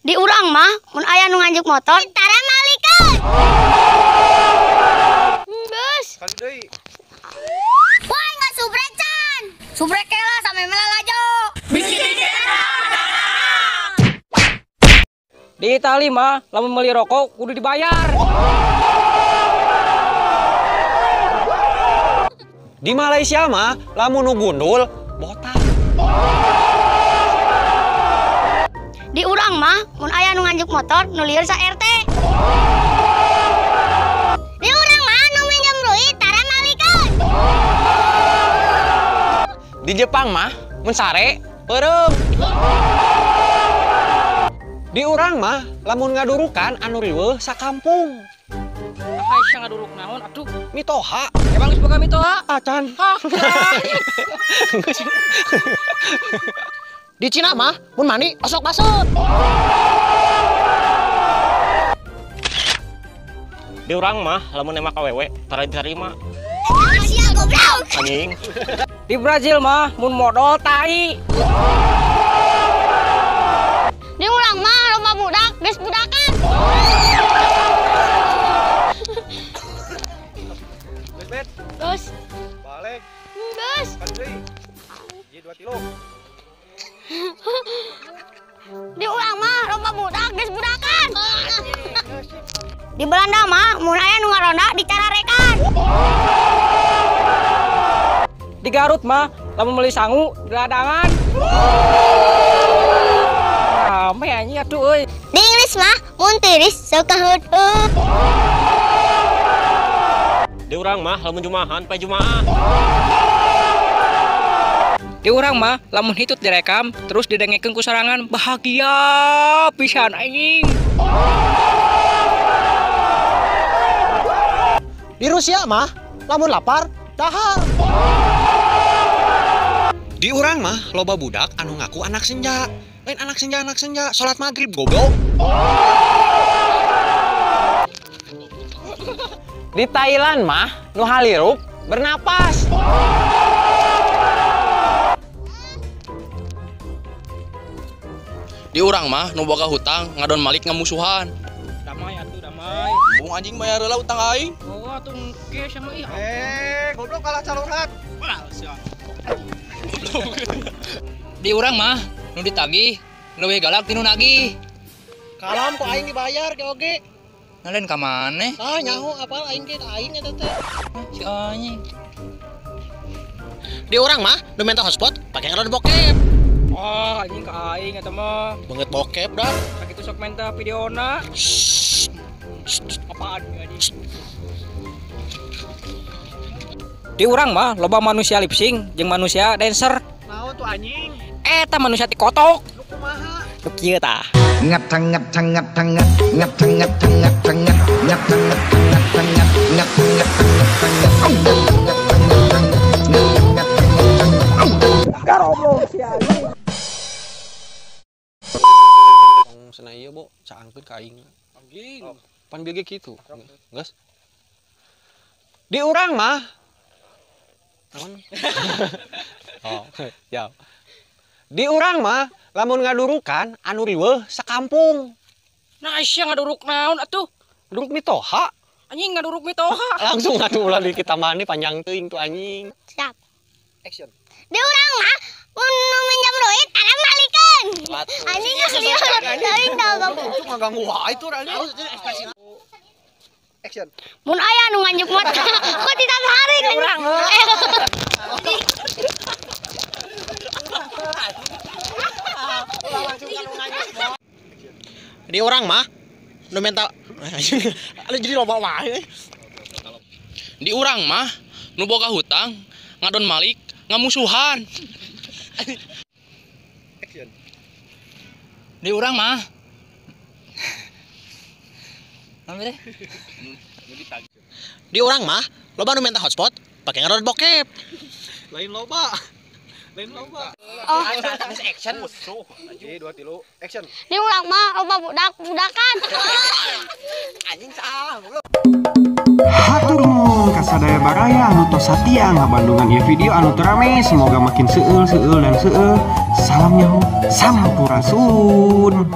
Di urang mah mun aya nu nganjuk motor tara malikeun. Geus. Kali deui. Wah, enggak subrek can. Subrek lah sampe melalajo. Di Itali mah lamun meuli rokok kudu dibayar. Di Malaysia mah lamun nu gundul botak. Di urang mah mun aya nu nganjuk motor nu lieur sa RT. Di urang mah nu minjem duit tara malikeun. Di Jepang mah mun sare peureum. Di urang mah lamun ngadurukan anu riweuh sakampung. Aisyah ngaduruk naon atuh? Mitoha. Emang geus boga mitoha? Acan. Di Cina mah mun mandi osok basut. Di urang mah lamun nembak awewe tara diterima. Sia goblok. Anjing. Di Brazil mah mun modal tai. Di urang mah loba budak geus budakan. Terus. Balik. Geus. Kali deui. Hiji 2 3. Di urang mah loba budak geus budakan. Di Belanda mah mun aya nu ngaronda dicararekan. Di Garut mah lamun meuli sangu di ladangan. Rame anjing atuh euy. Di Inggris mah mun tiris sok kaheut. Di urang mah lamun jumahan pae jumaah. Di urang mah lamun hitut direkam terus didengekeun ku sorangan bahagia pisan anjing. Di Rusia mah lamun lapar dahar. Di urang mah loba budak anu ngaku anak senja. Lain anak senja salat maghrib goblok. Di Thailand mah nu halirup bernapas. Di urang mah nu boga hutang ngadon malik ngamusuhan. Damai atuh damai. Bung anjing bayar heula utang aing. Oh atuh engke sama ih. Goblok kalah calurhat. Di urang mah nu ditagih leuwih galak ti nu nagih. Kalam ku aing dibayar ge oge. Lain ka maneh? Ah nyaho apal aing ge aing eta teh. Si anjing. Di urang mah nu minta hotspot pake ngadon bokep. Oh, anjing ka aing eta mah. Banget bokep dah. Sakitu sok minta videona. Apaan anjing? Di urang mah loba manusia lip sync jeung manusia dancer. Naon tuh anjing? Eta manusia ti kotok. Nu kumaha? Nu kieu tah. Ngat ngat ngat ngat ngat ngat ngat ngat ngat ngat ngat ngat ngat ngat ngat. Garoblok si anjing. Tong cenah ieu bo caangkeun ka aing. Anjing. Pan bieu ge kitu. Geus. Di urang mah naon? Oh, ya. Di urang mah lamun ngadurukan anu riweuh sakampung. Nah, sia ngaduruk naon atuh? Ngaduruk mitoha. Anjing ngaduruk mitoha. Langsung atuh ulah di kita mandi panjang teuing tuh anjing. Siap. Action. Di urang mah mun nu minjem duit tara malikeun. Anjing geus lieur. Aing tah Itu ngaganggu wae tuh anjing. Action. Mun aya nu nganjuk motor kok ditarik urang. Di urang mah nu minta jadi loba wae. Di urang mah nu boga hutang ngadon malik ngamusuhan. Action. Di urang mah Namanya deh. Di urang mah loba nu minta hotspot pake ngadon bokep. Lain loba. Lain loba. Oh. Action. 1 2 3 action. Di urang mah loba budak budakan. Anjing salah. Hatur nuhun ka sadaya baraya anu tos satia ngabandungan ieu video anu teu rame, semoga makin seueul seueul dan seueul. Salam nyaho, sampurasun.